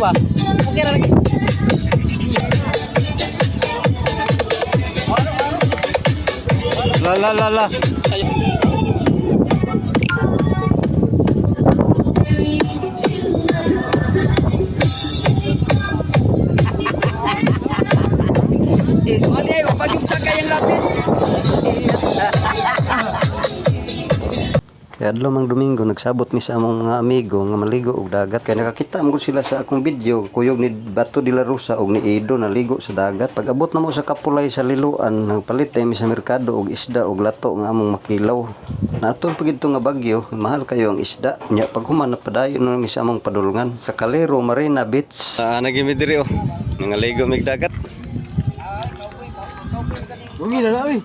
Ba? Okay ra lagi. La la la la. Ano ay pagyugsa kay ang lapis. Kay adlaw mang Domingo nagsabot mi sa among mga amigo nga maligo og dagat kay nakakita man gud sila sa akong video kuyog ni Bato de la Rosa og ni Edo naligo sa dagat. Pag abot namo sa Kapulay sa Liloan, nagpalit mi sa merkado og isda og lato nga among makilaw. Naatol pa gid to nga bagyo, mahal kayo ang isda. Nya pag human napadayon na mi sa among padulngan sa Calero Marina Beach. Ah, nagimi diri oh. Nangaligo mig dagat. Bungi na oy.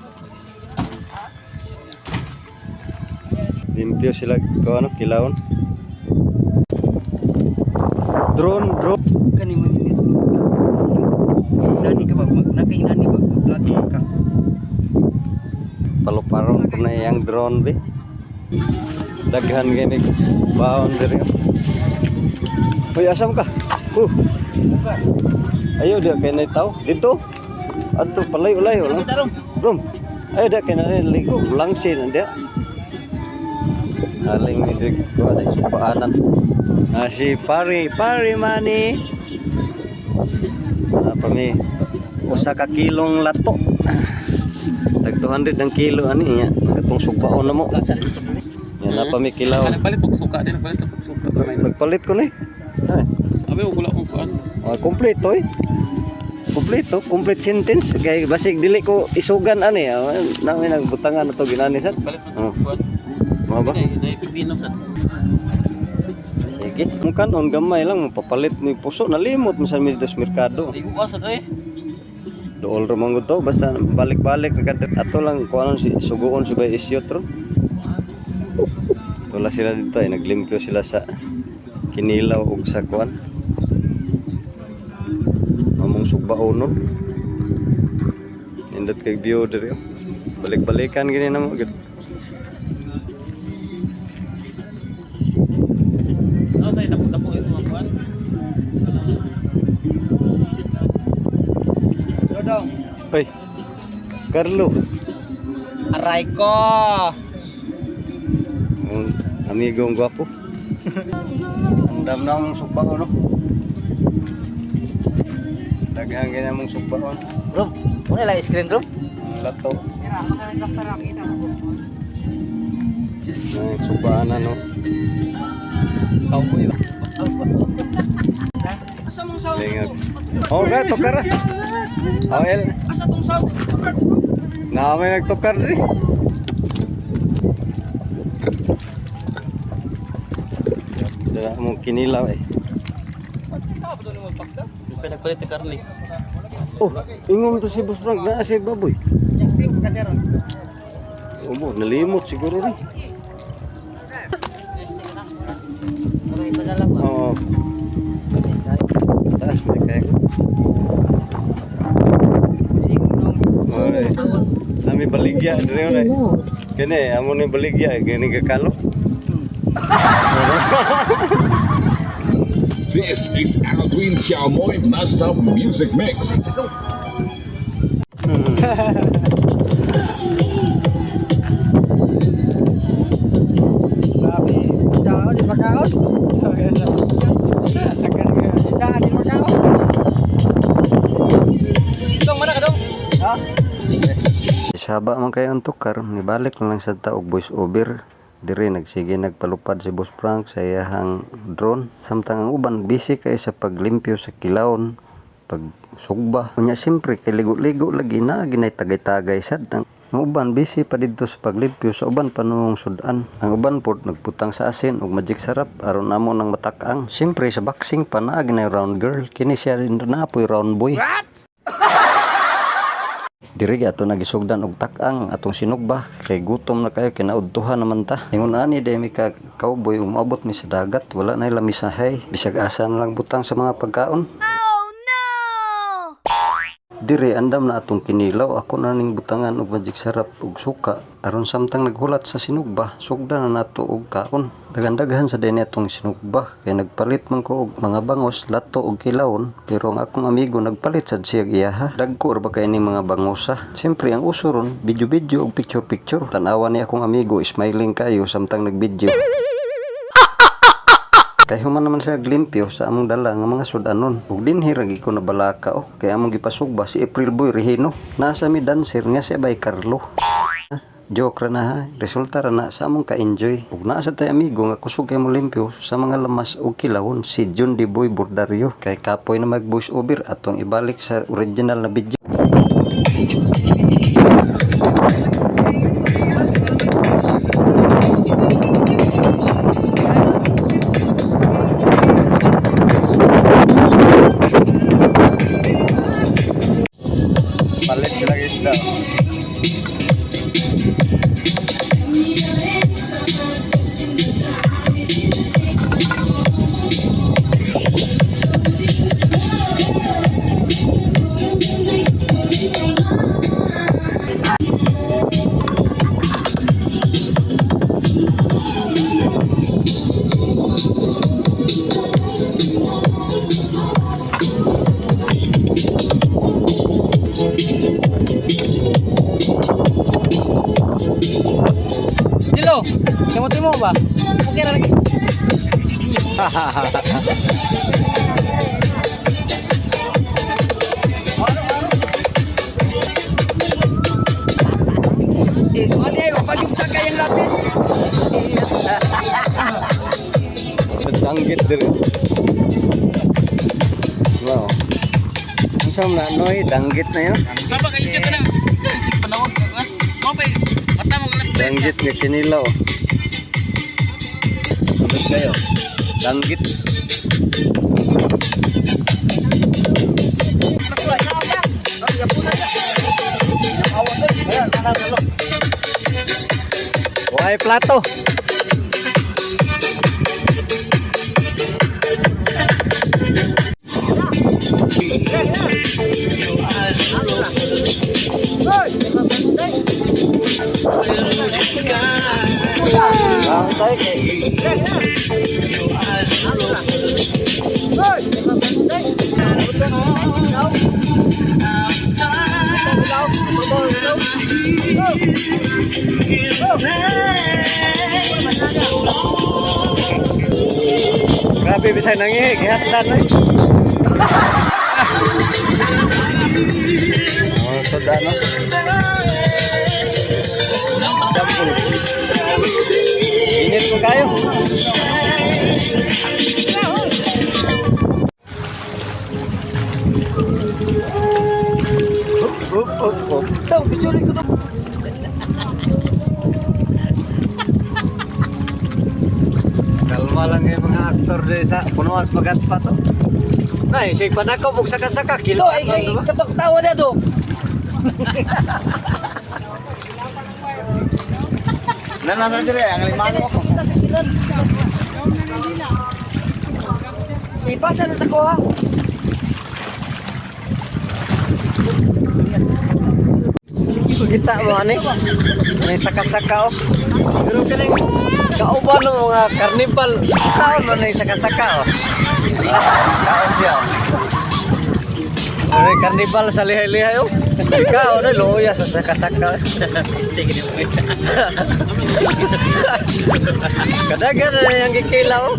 Limpyo sila ko ano kilawon. Drone, drone. Kani mo ninit. Nani ka ba mag nakay nani ba vlog ka. Paluparon ko na iyang drone be. Daghan gani baon diri. Hoy, asam ka? Ayo dia kay nay tao dito. Adto palayo-layo lang. Bro. Ayo dia kay nay ligo langsi na dia. Aling mi diri ko na supaanan. Ah, si Pari, Pari Mani. Ah, pa mi usa ka kilong lato. Tag 200 ang kilo ani niya. Katong sugbaon na mo. Yan na pa mi kilaw. Nagpalit og suka din, nagpalit og suka. Nagpalit ko ni. Ay, Abi wala akong kuan. ah, kompleto eh. Kompleto, complete sentence kay basig dili ko isugan ani. Ah, nami nagbutangan na to ginani sad. Palit man sa Oh. kuan. Mao ba? Nay, nay pipino sad. Sige. Mung kanon gamay lang mapapalit ni puso nalimot man sa mi dito sa merkado. Ay uwa sad eh. Dool ra man gud to basta balik-balik ra kad ato lang kuanon si suguon si bay isyot ro. Tula sila dito ay naglimpyo sila sa kinilaw ug sa kuan. Among sugbaonon. Nindot kay view diri oh. Balik-balikan gini namo gud. No, tay dako-dako ito mga kuan. Dodong. Hoy. Carlo, Aray ko. ang amigo ang gwapo. Andam na among sugbaon no. Daghan gini among sugbaon. Room. Wala lang screen room. Ang lato. Ay, sugbaan na no. Cowboy ba? Asa mong sound? Lingag. Oh, ga tukar. Oh, el. Asa tong sound? Na may nagtukar diri. Dala mong kinilaw eh. Nagpalit og karne. Oh, ingom to si Boss Frank naa si baboy. Omo, nalimot siguro rin. Oo. Taas mo kaya. Oy. Nami baligya diri na. Kini amo ni baligya gini gakalo. This is Aldwin Xiaomoy Master Music Mix. Grabe. Dao di makaon. Dao di makaon. Dong mana ka dong? Ha? Saba man kayo ang tukar, nibalik na lang sa taog voice over. Diri nagsige nagpalupad si Boss Frank sa iyahang drone. Samtang ang uban busy kay sa paglimpyo sa kilawon, pagsugba. Unya siyempre kay ligo-ligo lagi na ginay tagay-tagay sad. Ang uban busy pa didto sa paglimpyo sa uban pa noong sudan. Ang uban pod nagputang sa asin ug magic sarap aron amo nang matak-ang. Siyempre sa boxing pa naa ginay round girl. Kini siya rin naapoy round boy. Diri ato nagisugdan og tak-ang atong sinugba kay gutom na kayo kinaudtuhan naman ta. Ingon ani day mi ka cowboy umabot mi sa dagat wala nay lamisahay bisag asa na lang butang sa mga pagkaon. Dire andam na atong kinilaw, ako na ning butangan og Magic Sarap ug suka aron samtang naghulat sa sinugba, sugda na nato og kaon. Daghan-daghan sa dinhi atong sinugba kay nagpalit man ko og mga bangos, lato og kilawon, pero ang akong amigo nagpalit sad siya iyaha. Dagko ra ba kay ning mga bangosa? Siyempre ang uso ron, video-video og picture-picture. Tan-awa ni akong amigo, smiling kayo samtang nagvideo. Kay human naman sila glimpyo sa among dala nga mga sudanon. Ug dinhi ra gyud ko nabalaka oh. Kay among gipasugba si April Boy Regino. Nasa mi dancer nga si Abay Carlo. Ah, joke ra na ha. Resulta ra na sa among ka-enjoy. Ug naa sa tay amigo nga kusog kay mo limpyo sa mga lamas ug kilawon si John D. Boy Bordario. Kay kapoy na mag voice over atong ibalik sa original na video. Palit sila isda. Dilo, kamuti mo ba? Okay ra lagi. Ano eh, wapag sa kayang lapis. Danggit dire. Wow. Unsa man na noy danggit na yun? Saba kay isip na. Isa si panawag ka ba? Mo pa mata mo alas 3. Danggit nga kinilaw. Sunod kayo. Danggit. Way plato. Grabe bisay nangihi, gihatdan eh. Oh, suda no. Dampol. Init ko kayo. Up, up, up, up. Daw, pisulit ko to. Kalma lang yung mga aktor diri sa punuan sa pagatpat. Oh. Nay, siya panakaw og saka-saka Ito, kilo. ay, ay, katok tawa na to. Nana sa dire ang limano ko. Kita sa kilan. Ipasa na sa kuha. Kita mo ani. May saka-saka oh. Pero kaning kauban ng mga karnibal, kaon man ni saka-saka oh. Kaon siya. Oh. Ay, karnibal sa lihay-lihay oh. Kaon na luya sa saka-saka. Sige ni mo. Kadagan na yung gikilaw. Oh.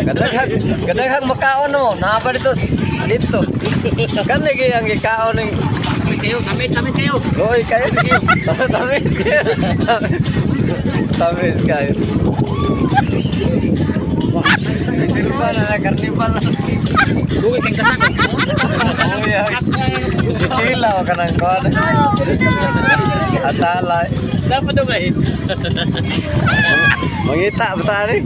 Kadaghang, kadaghang makaon mo. Naa pa dito dito. Kan lagi ang gikaon ng Tamis kayo, tamis, tamis kayo. Loy kayo. Tamis kayo. Tamis kayo. Silba na na karnibal. Dugi kay kasako. Luya. Gikilaw ka ng kuwan. Atalay. Dapat daw kay. Mangita ba tani?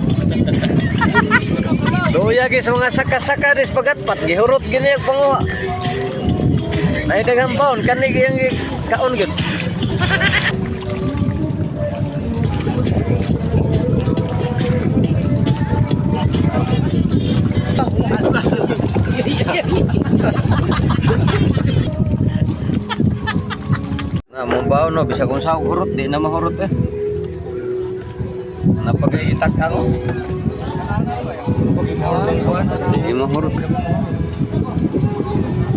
Luya gyud sa mga saka-saka dis pagatpat gihurot gini ang panguha. Ay daghang baon kani gyud kaon gyud. Takaw no, bisag kung sa hurot, di na mahurot eh. Napagay itakang oh. Di mahurot.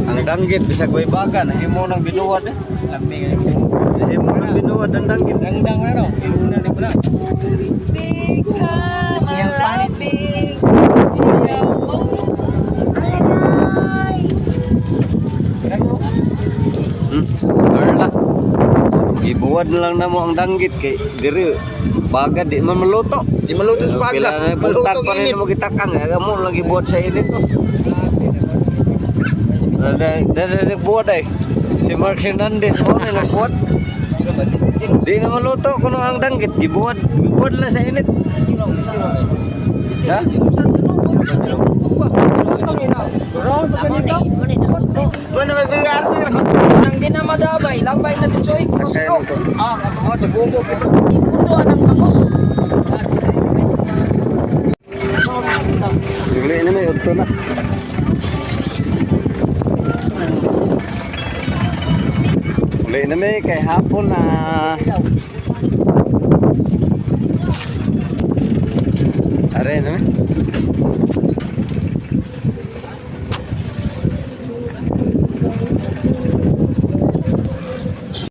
Ang danggit bisag way baga nahimo nang binuwad eh. Nahimo nang binuwad ang danggit. Dangdang na no. Iluna ni pala. Yang panit. Carla. Gibuwad na lang namo ang danggit kay diri baga di man maluto. Di maluto sa baga. Pila na buntag pa rin mo gitakang. Amo lang gibuhat sa init no. Dada dada nagbuhat ay. Si Mark Hernandez oh na nagbuhat. Di na maluto kuno ang danggit gibuhat. Gibuhat lang sa init. Ha? Nang di na madamay, labay na din soy, kusro. Ah, ako tagubo kita. Ipundo ang bangos. Uli na may udto na. Uli na may kay hapon na. Are na may.